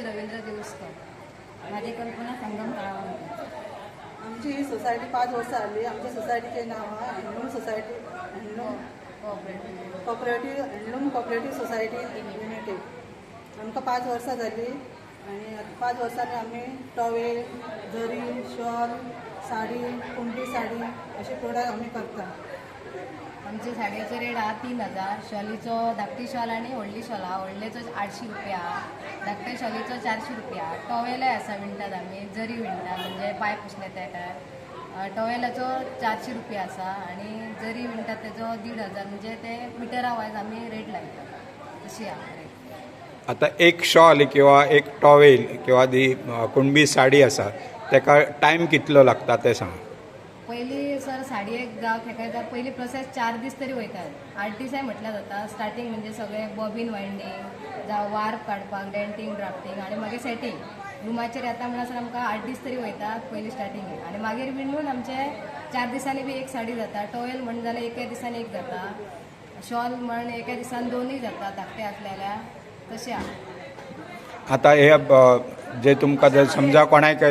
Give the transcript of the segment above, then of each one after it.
तुळशी रवींद्र दिवस्कर. माझी कल्पना संगम तळावंकर. आमची ही सोसायटी 5 वर्सां जाली. आमच्या सोसायटीचें नांव आहा handloom society, handloom cooperative, handloom cooperative society limited. आमकां 5 वर्सां जाली आनी 5 वर्सांनी आमी टॉवेल, जरी, शॉल, साडी, कुंडी साडी अशे प्रोडक्ट आमी करता. आमचे साडयेचो रेट आहा 3000. शॉलीचो धाकटी शॉल आनी व्हडली शॉल आहा. व्हडलेचो 800 रुपया आहा, धाकटे शॉलीचो 400 रुपया. टॉवेलय आसा विणटात आमी, जरी विणटा म्हणजे पांय पुसले त्या टायम. टॉवेलाचो 400 रुपया आसा आनी जरी विणटात तेजो 1500, म्हणजे ते मिटरा वायज आमी रेट लायतात तशी आहा रेट. आतां एक शॉल किंवा एक टॉवेल किंवा ती कुणबी साडी आसा तेका टायम कितलो लागता तें सांग. पयलीं सर साडयेक जावं तेका जावं पयलीं प्रोसेस 4 दीस तरी वयतात. 8 दिसाय म्हटल्यार जाता. स्टार्टींग म्हणजे सगळें बॉबीन वायंडींग जावं वार्प काडपाक, डेंटींग, ड्राफ्टींग आनी मागीर सेटींग. रुमाचेर येता म्हणसर आमकां 8 दीस तरी वयतात पयलीं स्टार्टींगेक. आनी मागीर विणून आमचे 4 दिसांनी बी एक साडी जाता. टॉवेल म्हण जाल्यार एका दिसान एक जाता, शॉल म्हण एका दिसान 2 जाता धाकटे आसले जाल्यार तशें आहा. आतां हे जे तुमकां जर समजा कोणाक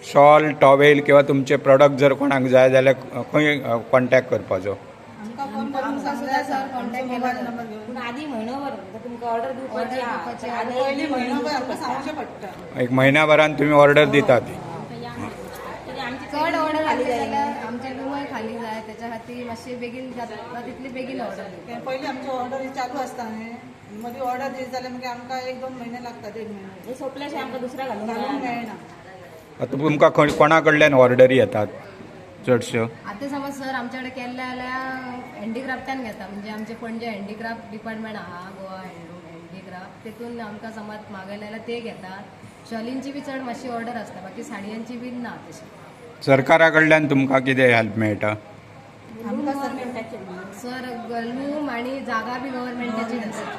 शॉल, टॉवेल किंवा तुमचे प्रोडक्ट जर कोणाक जाय जाल्यार खंय कॉन्टॅक्ट करपाचो? आमकां फोन करून सांगल्यार सर कॉन्टॅक्ट मोबायल नंबर घेवन. पूण आदी म्हयनोभर तुमकां ऑर्डर दिवपाची आहा. पयलीं म्हयनोभर आमकां सांगचें पडटा. एक म्हयन्याभरान तुमी ऑर्डर दितात? चड ऑर्डर आसली जाल्यार आमचे रूमय खाली जाय, त्याच्या खातीर मातशी बेगीन जाता तितली बेगीन ऑर्डर दिता. पयलीं आमची ऑर्डर चालू आसता न्ही, मदीं ऑर्डर दिली जाल्यार मागीर आमकां 1-2 म्हयने लागतात. 1 म्हयनो सोंपल्याशिवाय आमकां दुसरा घालूंक मेळना. आतां तुमकां कोणा कडल्यान ऑर्डरी येतात चडश्यो? आतां समज सर आमच्या कडेन केल्ले जाल्यार हँडीक्राफ्टान घेता, म्हणजे आमचे पणजे हँडीक्राफ्ट डिपार्टमेंट आहा, गोवा हँडलूम हँडीक्राफ्ट, तेतून आमकां समज मागयले जाल्यार ते घेतात. शॉलींची बी चड मातशी ऑर्डर आसता, बाकी साडयांची बी ना तशी. सरकारा कडल्यान तुमकां कितें हेल्प मेळटा? सर लूम आनी जागा बी गव्हर्मेंटाचीच आसा.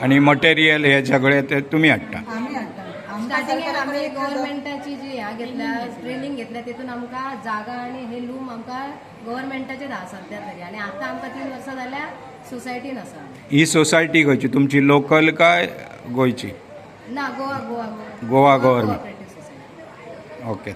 आनी मटेरियल हे सगळे ते तुमी हाडटा? आमी हाडटा. स्टार्टिंगेक आमी गव्हर्मेंटाची जी ह्या घेतल्या, ट्रेनिंग घेतल्या, तेतून आमकां जागा आनी हे लूम आमकां गव्हर्मेंटाचेच आहा सद्या तरी. आनी आतां आमकां 3 वर्सां जाल्या सोसायटीन आसा. ही सोसायटी खंयची तुमची, लोकल काय गोंयची? ना, Goa Goa Goa government. Cooperative society. Okay.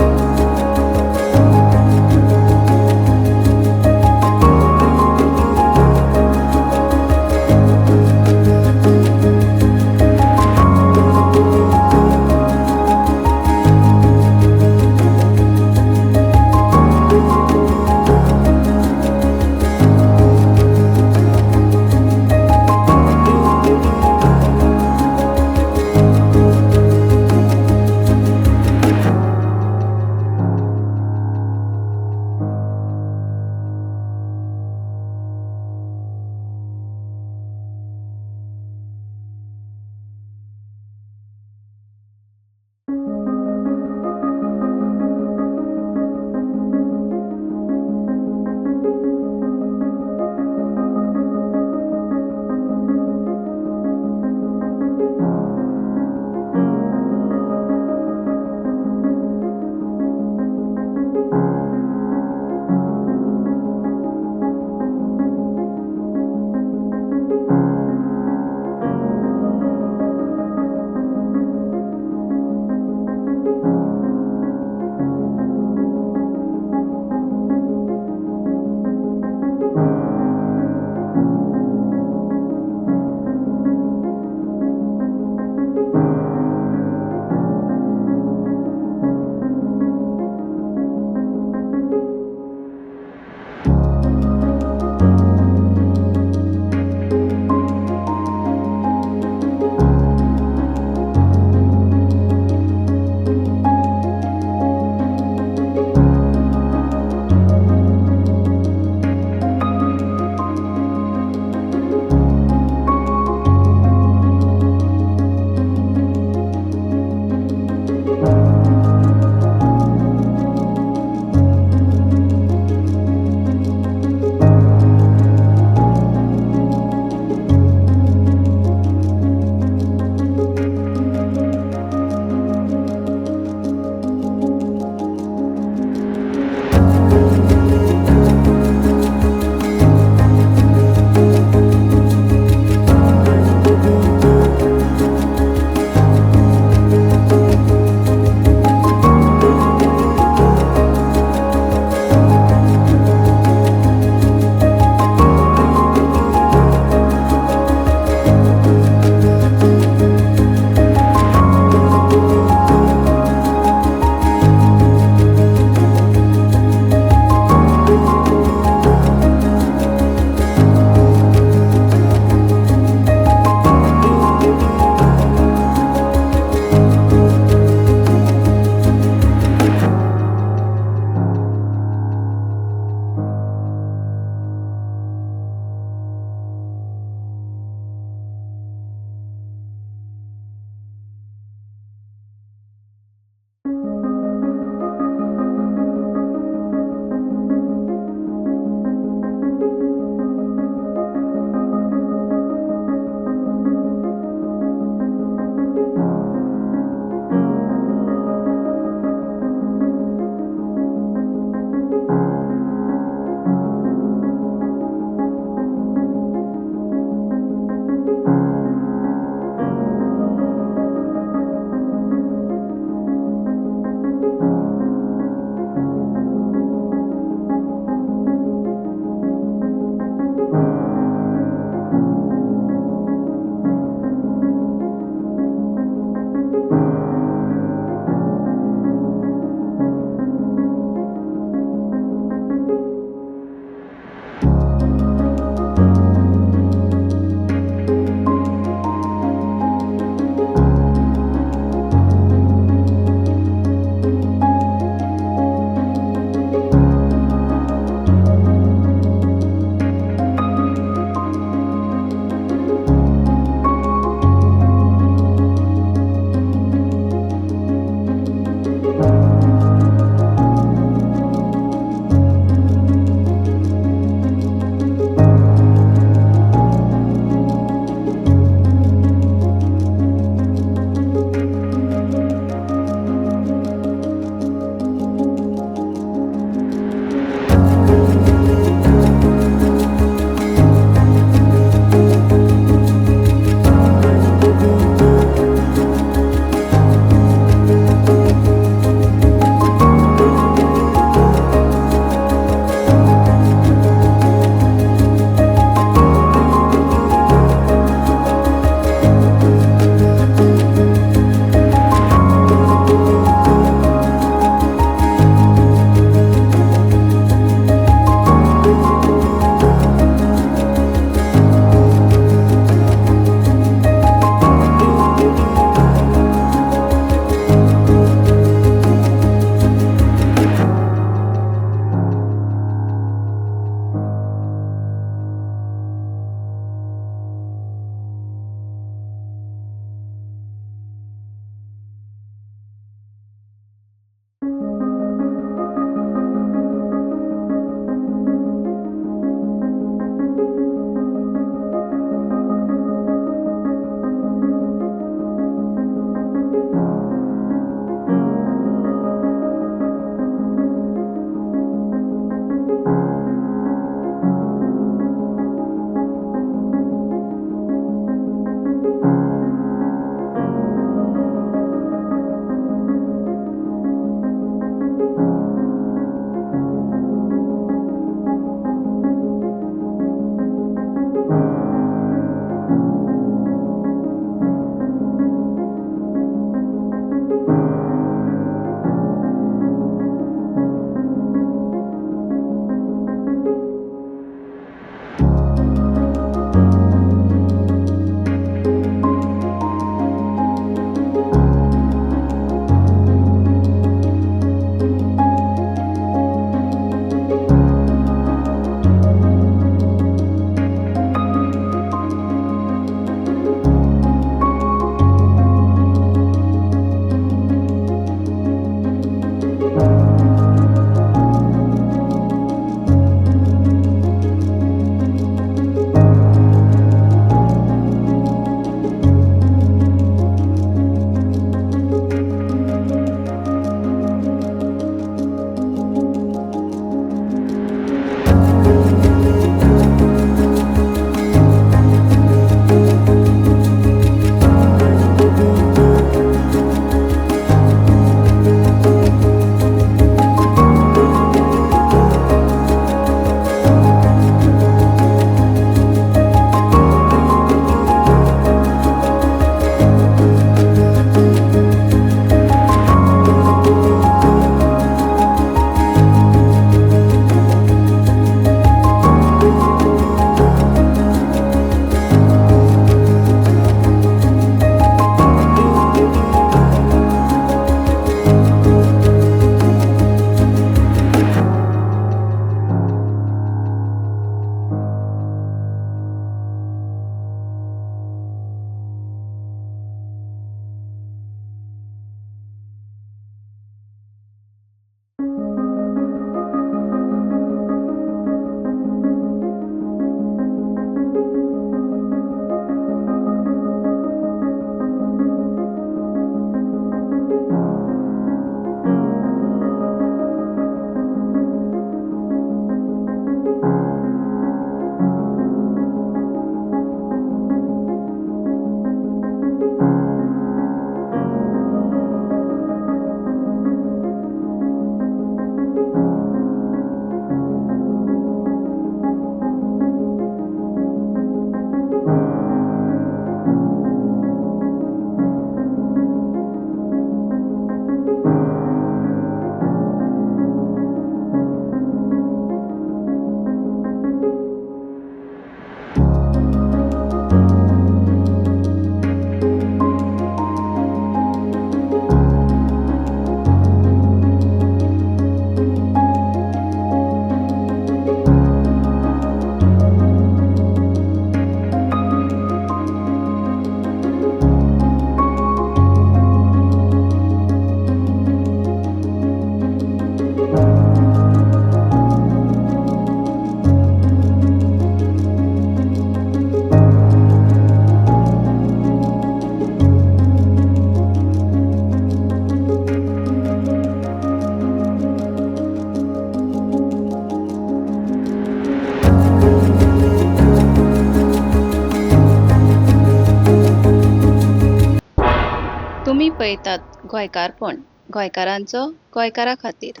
तुमी पळयतात गोंयकारपण, गोंयकारांचो गोंयकारा खातीर.